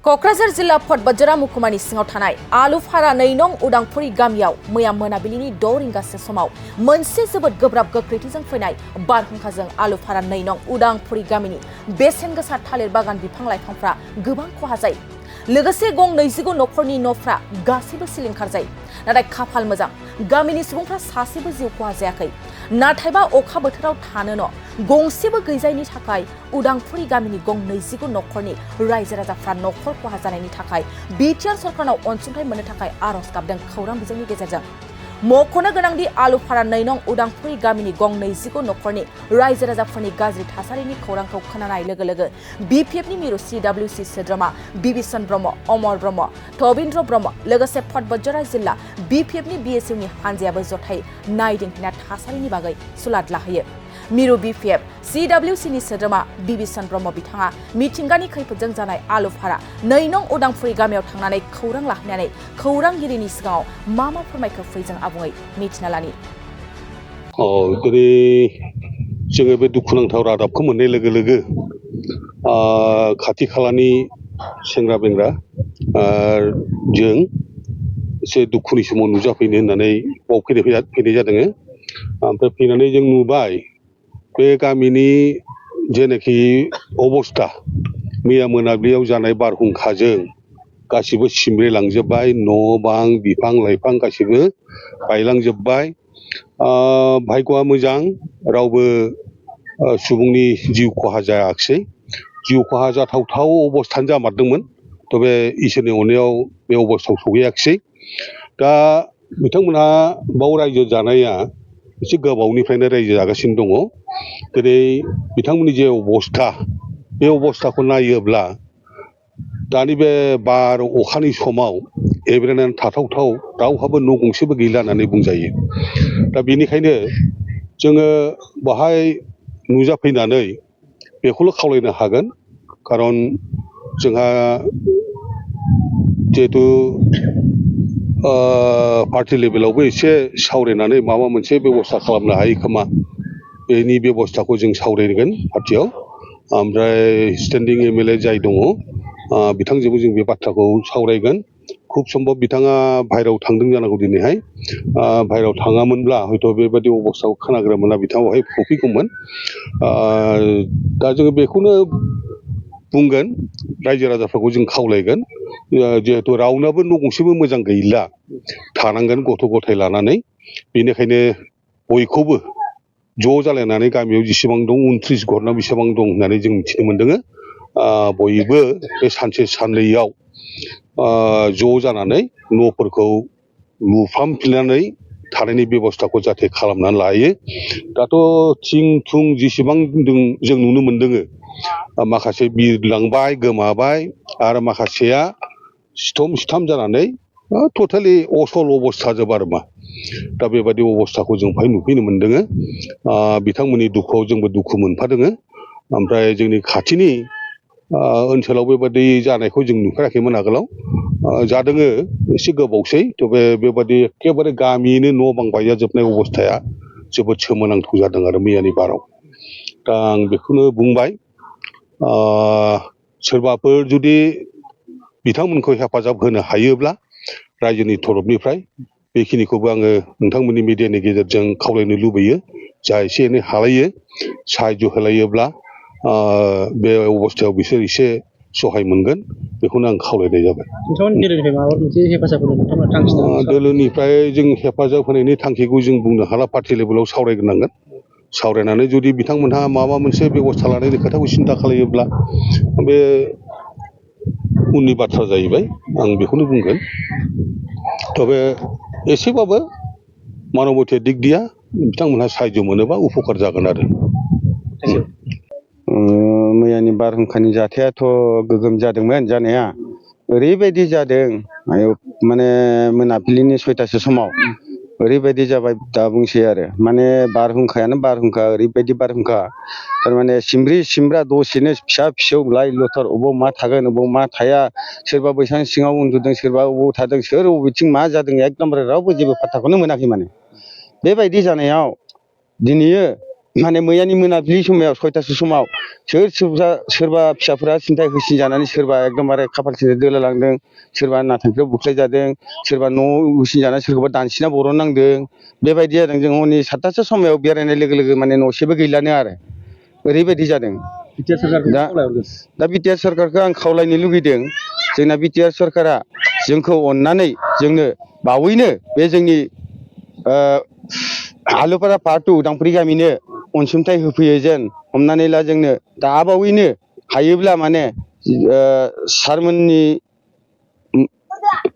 क'क्राझार जिल्ला बतझर मुखुमानि सिङाव थानाय आलुफारा 2 नं उदांफुरि गामियाव मैया मोनाबिलिनि 6 रिंगासो समाव मोनसे जोबोद गोब्राब गोख्रैथिजों फैनाय बारहुंखाजों आलुफारा 2 नं उदांफुरि गामिनि बेसेन गोसा थालिर बागान बिफां लाइफांफ्रा गोबां खहा जायो। लोगोसे गं 29 नखरनि न'फ्रा गासैबो सिलिंखार जायो। नाथाय खाफाल मोजां गामिनि सुबुंफ्रा सासेबो जिउ खहा जायाखै। नाथायबा अखा बोथोराव थानो न' गंसेबो गैजायैनि थाखाय उदांफुरि गामिनि गं 29 नखरनि रायजो राजाफ्रा नखर खहा जानायनि थाखाय बिटिआर सरकारनाव अनसुंथाइ मोननो थाखाय आरज गाबदों खौरां बिजोंनि गेजेरजों। मख'नो गोनांदि आलुफारा 2 नं उदांफुरि गामिनि गं 29 नखरनि रायजो राजाफोरनि गाज्रि थासारिनि खौरांखौ खोनानाय लोगो लोगो बिपिएफनि मिरु सिडब्लिउसि सोद्रोमा बिबिसन ब्रह्म, अमर ब्रह्म, थबिन्द्र ब्रह्म लोगोसे बतझर जिल्ला बिपिएफनि बिएसइउनि हानजायाबो जथाय नायदिंहैना थासारिनि बागै सुलाद लाहैयो। मिरु बिपिएफ सिडब्लिउसिनि सोद्रोमा बिबिसन ब्रह्म बिथाङा मिथिंगानि खैफोदजों जानाय आलुफारा 2 नं उदांफुरि गामियाव थांनानै खौरां लाहैनानै खौरांगिरिनि सिगाङाव मा फोरमायखो फैजों आबुङै मिथिना लानि। दिनै जोङो बे दुखुनांथाव रादाबखौ मोननाय लोगो लोगो खाथि खालानि सेंग्रा बेंग्रा जों एसे दुखुनि समाव नुजाफैनो होननानै बाव फैनाय जादों। ओमफ्राय फैनानै जों नुबाय बे गामिनि जेनाखि अबस्था मैया मोनाबिलियाव जानाय बारहुंखाजों गासिबो सिमब्रेलांजोब्बाय। न' बां बिफां लाइफां गासिबो बायलांजोब्बाय। भाग्यआ मोजां रावबो सुबुंनि जिउ खहा जायाखिसै। जिउ खहा जाथावथाव अबस्थानो जामारदोंमोन, बे इसोरनि अननायाव बे अबस्थायाव सहैयाखिसै। दा बिथांमोनहा बाव रायजो जानाया एसे गोबावनिफ्रायनो रायजो जागासिनो दङ। दिनै बिथांमोननि जे अबस्था बे अबस्थाखौ नायोब्ला दानि बे बार अखानि समाव एब्रेनानै थाथावथाव रावहाबो न' गंसेबो गैला होननानै बुंजायो। दा बेनिखायनो जोङो बाहाय नुजाफैनानै बेखौल' खावलायनो हागोन, खारन जोंहा जिहेथु पार्टि लेभेलावबो एसे सावरायनानै माबा मोनसे बेबस्था खालामनो हायो खोमा, बेनि बेबस्थाखौ जों सावरायगोन पार्टियाव। ओमफ्राय स्टेन्डिं एमएलए जाय दङ बिथांजोंबो जों बे बाथ्राखौ सावरायगोन। खुब सम्भब बिथाङा बाहेरायाव थांदों जानांगौ दिनैहाय। बाहेरायाव थाङामोनब्ला हयथ' बेबायदि अबस्थाखौ खोनाग्रोमोनब्ला बिथाङा बेवहाय सफैगौमोन। दा जोङो बेखौनो बुंगोन, रायजो राजाफोरखौ जों खावलायगोन, जिहेतु रावनाबो न' गंसेबो मोजां गैला, थानांगोन गथ' गथाय लानानै। बेनिखायनो बयखौबो ज' जालायनानै गामियाव जेसेबां दं 29 घरना बेसेबां दं होननानै जों मिथिनो मोन्दों। बयबो बे सानसे साननैयाव ज' जानानै न'फोरखौ लुफ्रामफिननानै थानायनि बेबस्थाखौ जाहाथे खालामनानै लायो। दाथ' थिं थुं जेसेबां जों नुनो मोन्दों, माखासे बिरलांबाय गोमाबाय आरो माखासेया सिथम सिथाम जानानै टटेलि असल अबस्था जोब आरो मा। दा बेबायदि अबस्थाखौ जों बेहाय नुफैनो मोन्दों। बिथांमोननि दुखुआव जोंबो दुखु मोनफादों। ओमफ्राय जोंनि खाथिनि ओनसोलाव बेबादि जानायखौ जों नुफेराखैमोन आगोलाव। जादों एसे गोबावसै, बेबादि एखेबारे गामियैनो न' बां बायजाजोबनाय अबस्थाया जोबोद सोमोनांथाव जादों आरो मैयानि बाराव। दा आं बेखौनो बुंबाय, सोरबाफोर जुदि बिथांमोनखौ हेफाजाब होनो हायोब्ला रायजोनि तरफनिफ्राय बेखिनिखौबो आङो नोंथांमोननि मिडियानि गेजेरजों खावलायनो लुबैयो। जा एसे एनै हालायो साहाय्य होलायोब्ला बे अबस्थायाव बिसोर एसे सहाय मोनगोन, बेखौनो आं खावलायनाय जाबाय। दोलोनिफ्राय जों हेफाजाब होनायनि थांखिखौ जों बुंनो हाला, पार्टि लेभेलाव सावरायग्रोनांगोन। सावरायनानै जुदि बिथांमोनहा माबा मोनसे बेबस्था लानायनि खोथाखौ सिन्था खालायोब्ला बे उननि बाथ्रा जाहैबाय, आं बेखौनो बुंगोन। तबे एसेबाबो मानबथि दिग दिया बिथांमोनहा साहाय्य मोनोबा उपकार जागोन आरो। मैयानि बारहुंखानि जाथायाथ' गोगोम जादोंमोन जानाया। ओरैबायदि जादों माने मोनाबिलिनि 6टासो समाव ओरैबायदि जाबाय दा बुंसै आरो। माने बारहुंखायानो बारहुंखा, ओरैबायदि बारहुंखा थारमाने सिमब्रि सिमब्रा दसेनो फिसा फिसौ लाइ लथर अबाव मा थागोन अबाव मा थाया, सोरबा बैसां सिङाव उन्दुदों, सोरबा अबाव थादों, सोर बबेथिं मा जादों एकदमबारे रावबो जेबो फात्ताखौनो मोनाखै। माने बेबायदि जानायाव दिनैयो माने मैयानि मोनाबिलि समाव 6टासो समाव सोरबा फिसाफोरा सिन्थाय होसिन जानानै सोरबा एकदमबारे खाफाल सिन्थाय दोलालांदों, सोरबा नाथांखियाव बुख्लायजादों, सोरबा न'आव होसिन जानानै सोरखौबा दानसिना बरननांदों। बेबायदि जादों। जों हरनि 7टासो समाव बेरायनाय लोगो लोगो माने न'सेबो गैलानो आरो ओरैबायदि जादों। दा बिटिआर सरकारखौ आं खावलायनो लुगैदों, जोंना बिटिआर सरकारा जोंखौ अननानै जोंनो बावैनो बे जोंनि आलुपारा पार्ट 2 उदांफुरि गामिनो अनसुंथाइ होफैयो जेन। हमनानै ला जोंनो दा बावैनो हायोब्ला माने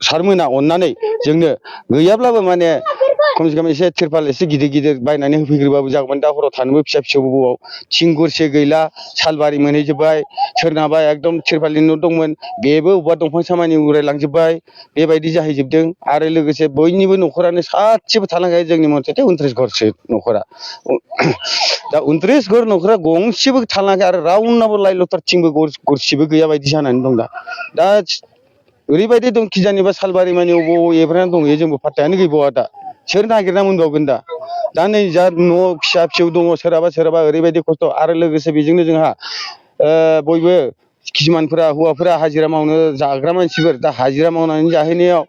सारमोना अननानै जोंनो गैयाब्लाबो माने खमसे खम एसे तिरपाल एसे गिदिर गिदिर बायनानै होफैग्रोबाबो जागौमोन। दा हराव थानोबो फिसा फिसौआव थिं गरसे गैला, सालबारि मोनहैजोब्बाय। सोरनाबा एकदम तिरपालनि न' दंमोन, बेबो अबेबा दंफां सामानि उरायलांजोब्बाय। बेबायदि जाहैजोबदों। आरो लोगोसे बयनिबो न'खरानो सासेबो थालांखायो। जोंनि मथथे 29 घरसो न'खरा। दा 29 घर न'खरा गंसेबो थालाङाखै आरो रावनाबो लाइ लथर थिंबो गरसेबो गैया बायदि जानानै दं दा ओरैबायदि दं खिजानिबा सालबारि मानि अबाव एब्राना दंहैयो जोंबो पात्तायानो गैबावा दा। सोर नागिरना मोनबावगोन दा। दा नै जा न' फिसा फिसौ दङ, सोरहाबा ओरैबायदि खस्थ'। आरो लोगोसे बेजोंनो जोंहा बयबो किसुमानफोरा हौवाफोरा हाजिरा मावनो जाग्रा मानसिफोर, दा हाजिरा मावनानै जाहैनायाव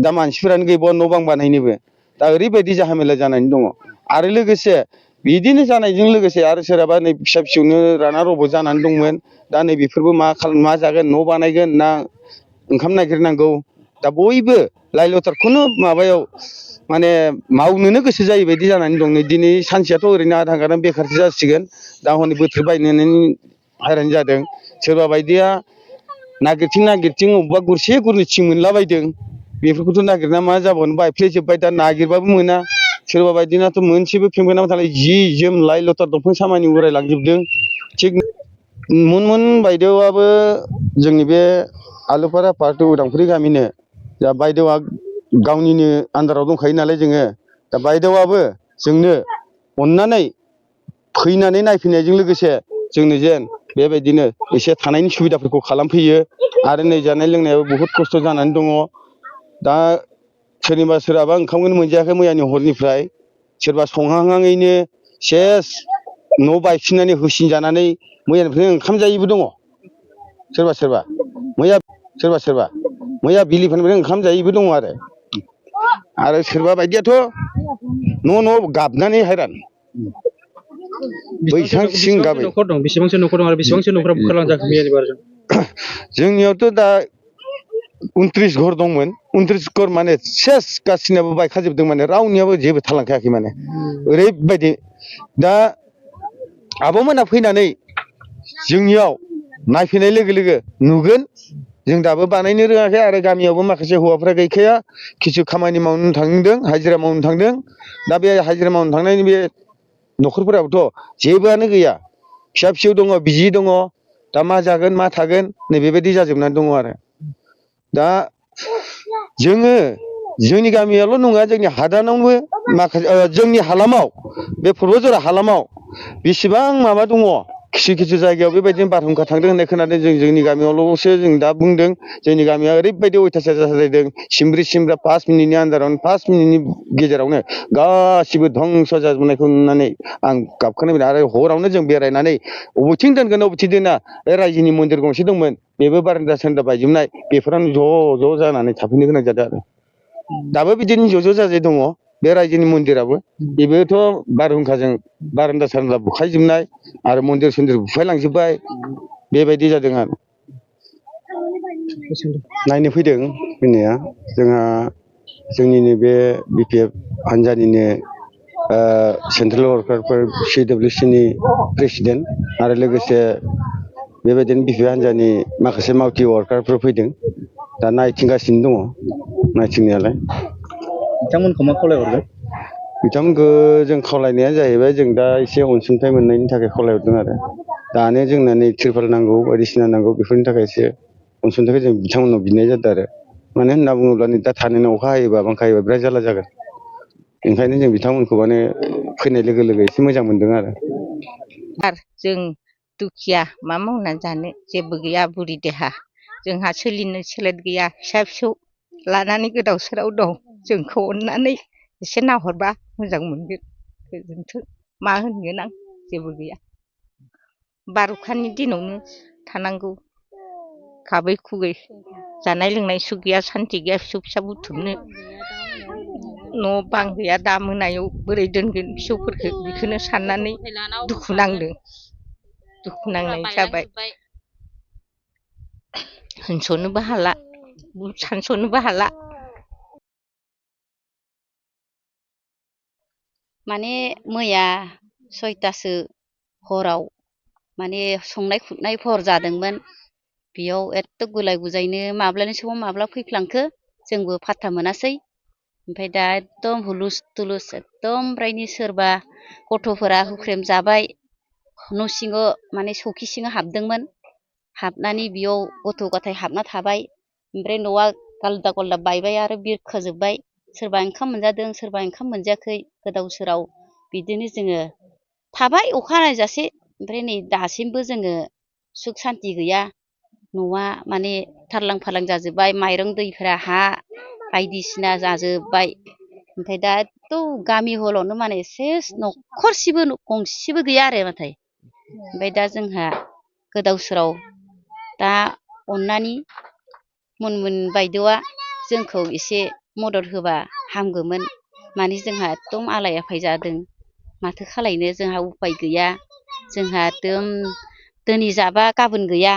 दा मानसिफोरानो गैबावा न' बां बानायनोबो। दा ओरैबायदि जाहामेला जानानै दङ। आरो लोगोसे बिदिनो जानायजों लोगोसे आरो सोरहाबा नै फिसा फिसौनो राना रब' जानानै दंमोन। दा नै बेफोरबो मा जागोन, न' बानायगोन ना ओंखाम नागिरनांगौ। दा बयबो लाइ लथरखौनो माबायाव माने मावनोनो गोसो जायैबायदि जानानै दं। नै दिनै सानसेयाथ' ओरैनो आधा गादां बेखारसो जासिगोन। दा हनै बोथोर बायनानै हैरान जादों। सोरबा बायदिया नागिरथिं अबेबा गरसे गरनै थिं मोनलाबायदों। बेफोरखौथ' नागिरना मा जाबावनो, बायफ्लेजोब्बाय। दा नागिरबाबो मोना। सोरबा बायदिनाथ' मोनसेबो फेंफोनाबो थालाय जि जोम लाइ लथर दंफां सामानि उरायलांजोबदों। थिग मुनमुन बायदेवआबो जोंनि बे आलुपारा पार्ट 2 उदांफुरि गामिनो दा बायदेवआ गावनिनो आन्दाराव दंखायो नालाय जोङो। दा बायदेवआबो जोंनो अननानै फैनानै नायफैनायजों लोगोसे जोंनो जेन बेबायदिनो एसे थानायनि सुबिदाफोरखौ खालामफैयो। आरो नै जानाय लोंनायाबो बहुद खस्थ' जानानै दङ। दा सोरहाबा ओंखामखौनो मोनजायाखै मैयानि हरनिफ्राय। सोरबा संहांहाङैनो सेस न' बायफिननानै होसिन जानानै मैयानिफ्रायनो ओंखाम जायैबो दङ। सोरबा मैया बिलिफांनिफ्राय ओंखाम जायैबो दङ। आरो सोरबा बायदियाथ' न' गाबनानै हैरान। बैसां सिं गाबै। बेसेबांसो न'खर दं आरो बेसेबांसो न'खरा बुखारलांजाखो मैयानि बारजों? जोंनियावथ' दा 29 घर दंमोन। 29 घर माने सेस गासिनाबो बायखाजोबदों। माने रावनियाबो जेबो थालांखायाखै माने ओरैबायदि। दा आब'मोना फैनानै जोंनियाव नायफैनाय लोगो लोगो नुगोन। जों दाबो बानायनो रोङाखै। आरो गामियावबो माखासे हौवाफ्रा गैखाया, किसु खामानि मावनो थांदों, हाजिरा मावनो थांदों। दा बे हाजिरा मावनो थांनायनि बे न'खरफोराबोथ' जेबोआनो गैया। फिसा फिसौ दङ, बिसि दङ। दा मा जागोन मा थागोन नै बेबायदि जाजोबनानै दङ। आरो दा जोङो जोंनि गामियावल' नङा, जोंनि हादानावबो माखासे जोंनि हालामाव बे फुर्बजरा हालामाव बेसेबां माबा दङ। किसु जायगायाव बेबायदिनो बारहुंखा थांदों होननाय खोनादों। जोंनि गामियावल'सो जों दा बुंदों। जोंनि गामिया ओरैबायदि अयथासार जादों। सिमब्रि 5 मिनिटनि आन्दारावनो 5 मिनिटनि गेजेरावनो गासिबो धंस' जाजोबनायखौ नुनानै आं गाबखांनाय फैदों। आरो हरावनो जों बेरायनानै बबेथिं दोनगोन बबेथिं दोना, बे रायजोनि मन्दिर गंसे दंमोन, बेबो बारान्दा सारान्दा बायजोबनाय। बेफोरानो ज' जानानै थाफैनो गोनां जादों। आरो दाबो बिदिनो ज' जाजाय दङ। बे रायजोनि मन्दिराबो बेबोथ' बारहुंखाजों बारान्दा सारान्दा बुखायजोबनाय आरो मन्दिर सन्दिर बुफायलांजोब्बाय। बेबायदि जादों। आरो नायनो फैदों फैनाया जोंहा जोंनिनो बे BPF हान्जानिनो सेन्ट्रेल वार्कारफोर CWC नि प्रेसिडेन्ट आरो लोगोसे बेबायदिनो BPF हान्जानि माखासे मावथि वार्कारफोर फैदों। दा नायथिंगासिनो दङ। नायथिंनायालाय बिथांमोनखौ मा खावलायहरगोन? बिथांमोनखौ जों खावलायनाया जाहैबाय, जों दा एसे अनसुंथाइ मोननायनि थाखाय खावलायहरदों। आरो दानो जोंनो नै तिरपाल नांगौ, बायदिसिना नांगौ, बेफोरनि थाखाय एसे अनसुंथाइखौ जों बिथांमोननाव बिनाय जादों। आरो मानो होनना बुङोब्ला नै दा थानायाव अखा हायोबा बांखा हायोबा बिराद जारला जागोन। ओंखायनो जों बिथांमोनखौ माने फैनाय लोगो लोगो एसे मोजां मोनदों। आरो जों दुखिया मा मावनानै जानो, जेबो गैया, बुरि देहा। जोंहा सोलिनो सोलो गैया, फिसा फिसौ लानानै गोदाव सोराव दं। जोंखौ अननानै एसे नाहरबा मोजां मोनगोन। गोजोन्थों मा होनगोन आं। जेबो गैया बार अखानि दिनावनो थानांगौ खाबै खुबै जानाय लोंनाय सुख गैया सान्थि गैया फिसौ फिसा बुथुमनो न' बां गैया दा मोनायाव बोरै दोनगोन फिसौफोरखौ बेखौनो साननानै दुखु नांदों दुखु नांनाय जाबाय होनस'नोबो हाला सानस'नोबो हाला माने मैया 6टासो हराव माने संनाय खुरनाय हर जादोंमोन बेयाव एथ' गुलाय गुजायनो माब्लानि समाव माब्ला फैफ्लांखो जोंबो फात्ता मोनासै ओमफ्राय दा एकदम हुलुस थुलुस एकदमफ्रायनो सोरबा गथ'फोरा हुख्रेम जाबाय न' सिङाव माने सौखि सिङाव हाबदोंमोन हाबनानै बेयाव गथ' गथाय हाबना थाबाय ओमफ्राय न'आ गालदा गलदा बायबाय आरो बिरखोजोब्बाय सोरबा ओंखाम मोनजादों सोरबा ओंखाम मोनजायाखै गोदाव सोराव बिदिनो जोङो थाबाय अखा नायजासे ओमफ्राय नै दासिमबो जोङो सुख सान्ति गैया न'आ माने थारलां फारलां जाजोब्बाय माइरं दैफ्रा हा बायदिसिना जाजोब्बाय ओमफ्राय दा एथ' गामि हलावनो माने सेस न'खरसेबो गंसेबो गैया आरो नाथाय ओमफ्राय दा जोंहा गोदाव सोराव दा अननानै मुनमुन बायद'आ जोंखौ एसे मदद होबा हामगौमोन माने जोंहा एकदम आलाय आफाय जादों माथो खालायनो जोंहा उफाय गैया जोंहा एकदम दिनै जाबा गाबोन गैया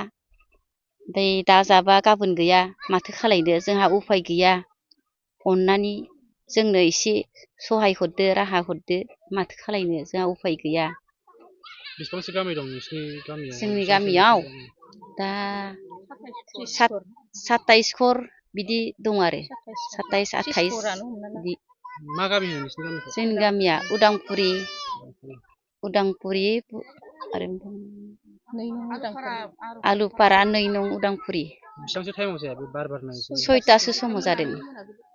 ओमफ्राय दा जाबा गाबोन गैया माथो खालायनो जोंहा उफाय गैया अननानै जोंनो एसे सहाय हरदो राहा हरदो माथो खालायनो जोंहा उफाय गैया बेसेबांसो गामि दं नोंसिनि गामियाव जोंनि गामियाव दा 27 घर बिदि दं आरो 27 28 बिदि मा गामि होनो नोंसिनि गामिखौ जोंनि गामिया उदांपुरि आरो आलुपारा 2 नं उदांपुरि बेसेबांसो टाइमाव जाया बे बार बारनाय 6टासो समाव जादों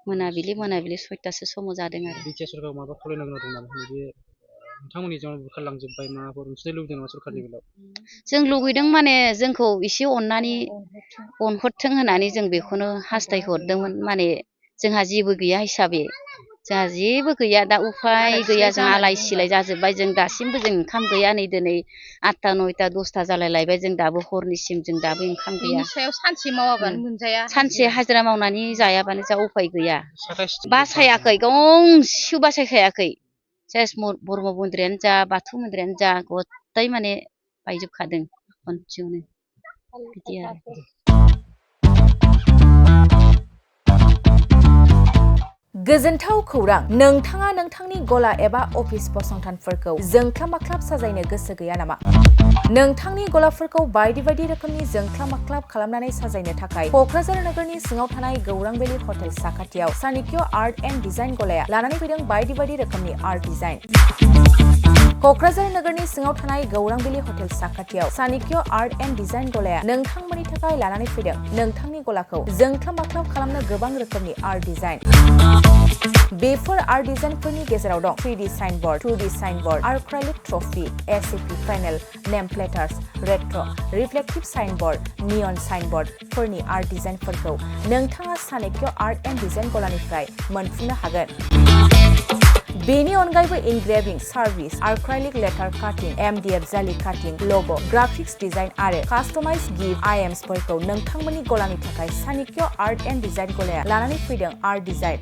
मोनाबिलि 6टासो समाव जादों आरो बिटिआर सरकारखौ माबा खावलायनो गोनां दं नामा बे नोंथांमोननि जों बुखारलांजोब्बाय माबाफोर नोंसोर लुबैदों नामा सरकारनि बेलायाव जों लुगैदों माने जोंखौ एसे अननानै अनहरथों होननानै जों बेखौनो हास्थायहरदोंमोन माने जोंहा जेबो गैया हिसाबै जोंहा जेबो गैया दा उफाय गैया जों आलाय सिलाय जाजोब्बाय जों दासिमबो जों ओंखाम गैया नै दिनै 8टा 9टा 10टा जालायलायबाय जों दाबो हरनिसिम जों दाबो ओंखाम गैया सानसे मावाबानो मोनजाया सानसे हाजिरा मावनानै जायाबानो जा उफाय गैया बासायाखै गंसेबो बासायखायाखै सेस ब्रह्म मन्दिरानो जा बाथौ मन्दिरानो जा गथाय माने बायजोबखादों खनसेयावनो बिदि आरो गोजोनथाव खौरां नोंथाङा नोंथांनि गला एबा अफिस फसंथानफोरखौ जोंख्लाब माख्लाब साजायनो गोसो गैया नामा नोंथांनि गलाफोरखौ बायदि बायदि रोखोमनि जोंख्लाब माख्लाब खालामनानै साजायनो थाखाय क'क्राझार नोगोरनि सिङाव थानाय गौरांभेलि हटेल साखाथियाव सानिक्य आर्ट एन्ड डिजाइन गलाया लानानै फैदों बायदि बायदि रोखोमनि आर्ट डिजाइन क'क्राझार नोगोरनि सिङाव थानाय गौरांभेलि हटेल साखाथियाव सानिक्य आर्ट एन्ड डिजाइन गलाया नोंथांमोननि थाखाय लानानै फैदों नोंथांनि गलाखौ जोंख्लाब माख्लाब खालामनो गोबां रोखोमनि आर्ट डिजाइन बेफोर आर्ट डिजाइनफोरनि गेजेराव दं 3D signboard 2D signboard acrylic trophy ACP panel name plates retro reflective signboard neon साइनबोर्डफोरनि आर्ट डिजाइनफोरखौ नोंथाङा सानिक्य आर्ट एन्ड डिजाइन गलानिफ्राय मोनफुंनो हागोन बेनि अनगायैबो इनग्रेविं सार्भिस आर्क्राइलिक लेटार काटिं MDF जालि काटिं लग' ग्राफिक्स डिजाइन आरो कास्टमाइज गिफ्ट आइएम्सफोरखौ नोंथांमोननि गलानि थाखाय सानिक्य आर्ट एन्ड डिजाइन गलाया लानानै फैदों आर्ट डिजाइन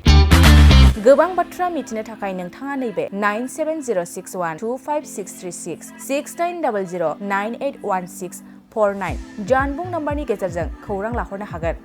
गोबां बाथ्रा मिथिनो थाखाय नोंथाङा नैबे 9706125636 6800981649 जानबुं नम्बरनि गेजेरजों खौरां लाहरनो हागोन